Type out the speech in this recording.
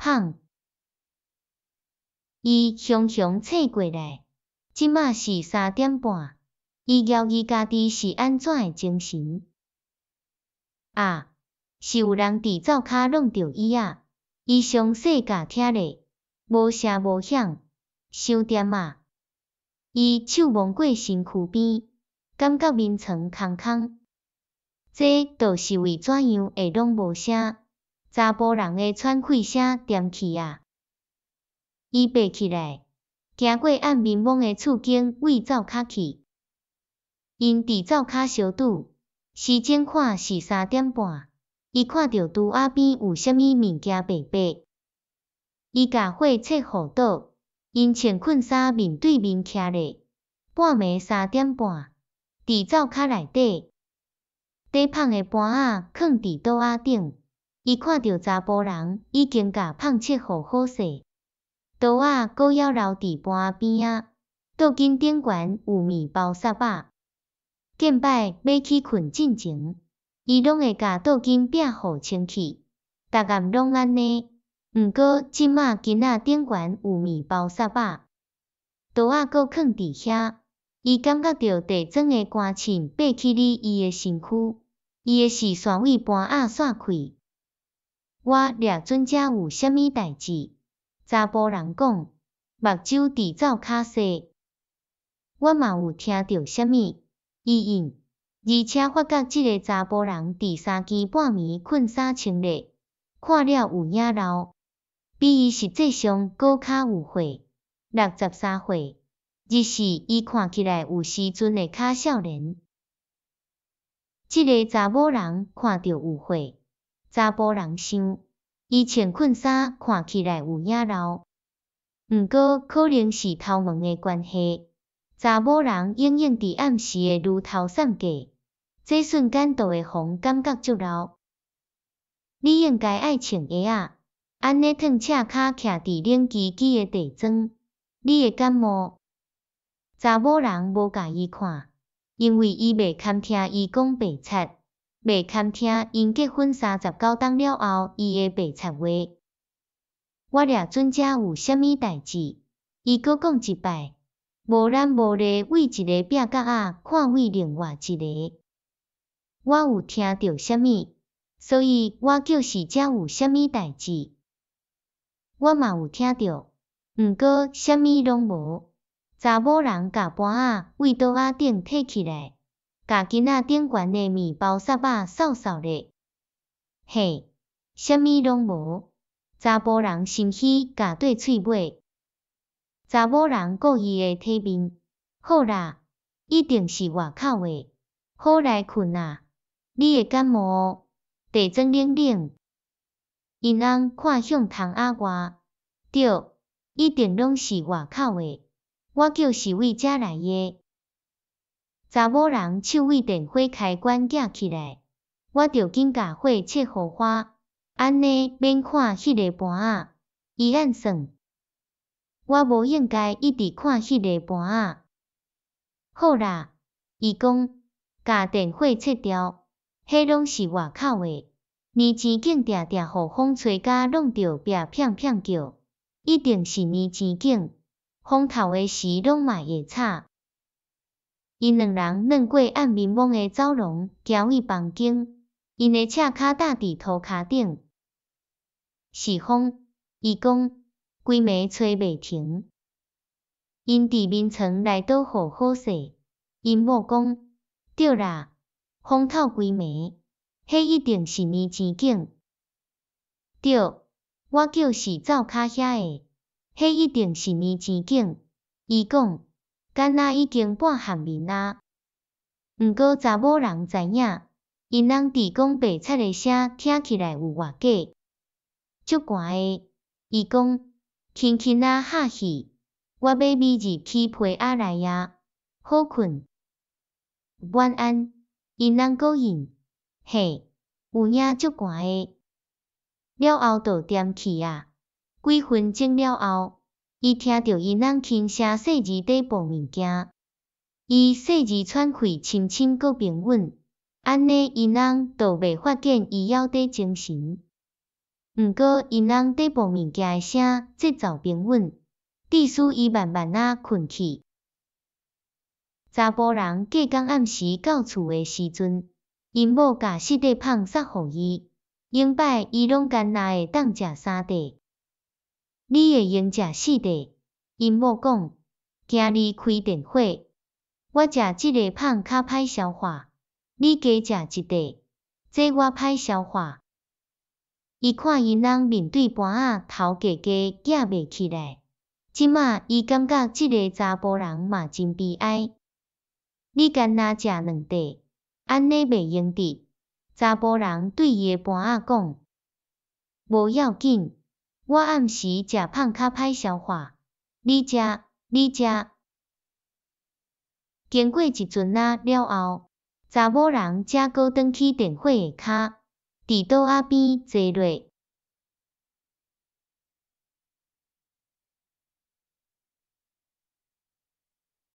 麭。伊雄雄醒過來，這馬是3點半。伊猶豫家己是按怎會精神。啊，是有人佇灶跤弄著椅仔。伊詳細共聽咧，無聲無響，傷恬啊！伊手摸過身軀邊，感覺眠床空空。這著是為怎樣會攏無聲？查埔人的喘氣聲恬去啊！伊爬起來，行過暗眠蒙的厝間，對灶跤去。𪜶佇灶跤相拄，時鐘看是3點半。伊看著櫥仔邊有啥物物件白白。伊共火切予倒，𪜶穿困衫面對面徛咧。半暝3點半，佇灶跤內底，底麭的盤仔囥佇桌仔頂。伊看著查埔人已經共麭切予好勢，刀仔閣猶留佇盤仔邊仔，桌巾頂懸有麵包屑仔。見擺欲去睏進前，伊攏會共桌巾摒予清氣，逐暗攏按呢。毋過這馬巾仔頂懸有麵包屑仔，刀仔閣囥佇遐，伊感覺著地磚的寒凊爬起咧伊的身軀，伊的視線對盤仔散開。我掠準遮有啥物代誌？查埔人講，目睭佇灶跤踅。我嘛有聽著啥物？伊應，而且發覺這个查埔人佇三更半暝睏衫穿咧，看了有影老，比伊實際上閣較有歲，63歲。日是伊看起來有時陣會較少年。這个查某人看著有歲，查埔人想，伊穿睏衫看起來有影老，毋過可能是頭毛的關係。查某人隱隱佇暗時的爐頭散過，這瞬間就會予人感覺足老。你應該愛穿鞋仔，按呢褪赤跤徛佇冷吱吱的地磚，你會感冒。查某人無共伊看，因為伊袂堪聽伊講白賊，袂堪聽𪜶結婚39冬了後伊的白賊話。我掠準遮有啥物代誌？伊閣講一擺。無懶無惰對一个壁角仔看對另外一个，我有聽著啥物？所以我叫是遮有啥物代誌？我嘛有聽著，毋過啥物攏無。查某人共盤仔對桌仔頂提起來，共巾仔頂懸的麵包屑仔掃掃咧。嘿，啥物攏無。查埔人深虛共綴喙尾。查某人顧伊的體面，好啦，一定是外口的，好來睏啊，你會感冒哦，地磚冷冷。𪜶翁看向窗仔外，對，一定攏是外口的，我叫是對遮來的。查某人手對電火開關舉起來，我著緊共火切予歡，按呢免看彼个盤仔，伊按算。我無應該一直看彼个盤仔。好啦，伊講，共電火切掉，彼攏是外口的，年前景定定予風吹甲弄著壁砰砰叫，一定是年前景，風透的時攏嘛會吵。𪜶兩人轉過暗眠蒙的走廊，行對房間，𪜶的赤跤踏佇塗跤頂。是風，伊講。規暝吹袂停，𪜶佇眠床內倒予好勢。𪜶某講：對啦，風透規暝，彼一定是年前景。對，我叫是灶跤遐的，彼一定是年前景。伊講，敢若已經半頷眠啊。毋過查某人知影，𪜶翁佇講白賊的聲聽起來有偌假，足寒的。伊講。輕輕仔哈氣，我欲覕入去被仔內啊，好睏，晚安。𪜶翁閣應，嘿，有影足寒的。了後就恬去啊。幾分鐘了後，伊聽著𪜶翁輕聲細膩佇補物件，伊細膩喘氣深深閣平穩，按呢𪜶翁就袂發現伊猶佇精神。毋過𪜶翁底部物件的聲節奏平穩，致使伊慢慢仔睏去。查埔人隔工暗時到厝的時陣，𪜶某共四塊麭捒予伊，永擺伊攏干焦會當食三塊，你會用食四塊。𪜶某講，今日開電火，我食這个麭較歹消化，你加食一塊，這我歹消化。伊看𪜶翁面對盤仔頭低低攑袂起來，這馬伊感覺這个查埔人嘛真悲哀。你干焦食兩塊，按呢袂用得。查埔人對伊的盤仔講，無要緊，我暗時食麭較歹消化，你食，你食。經過一陣仔了後，查某人才閣轉去電火下跤，佇桌仔邊坐落。